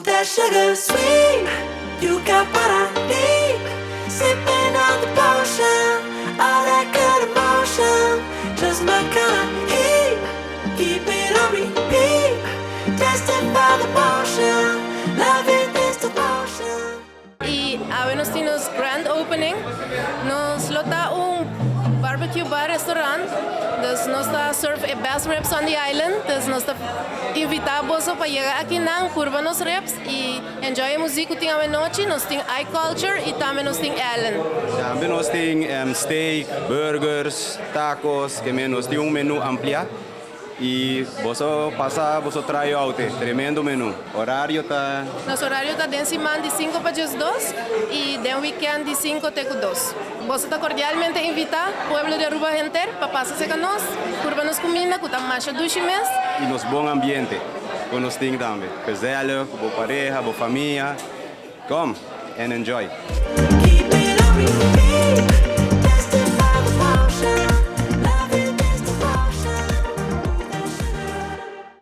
That sugar sweet, you got what I need. Sipping on the potion, all that good emotion. Just my kind of heat. Keep it on repeat. Tested by the motion, loving this devotion. Y awe nos tin grand opening. Nos lo ta un barbecue bar restaurant. Dus nos ta serve the best ribs on the island. Dus nos ta invita boso pa yega aki nan, purba nos ribs y enjoy e musica cu tin anochi. Nos tin iCulture y tambe nos tin Ellen. Tambe nos tin steak, burgers, tacos, cu nos tin un menu amplio. Y bo pasa, bo try out, tremendo menu. Horario ta Nos horario ta den siman di 5 pa 2 y den weekend di 5 te 2. Bo ta cordialmente invita, pueblo di Aruba henter, pa pasa serca nos, purba nos cuminda, cu ta masha dushi mes. Y nos bon ambiente, cu nos tin tambe. Gezellig, bo pareha, bo famia. Come and enjoy. Keep it on repeat.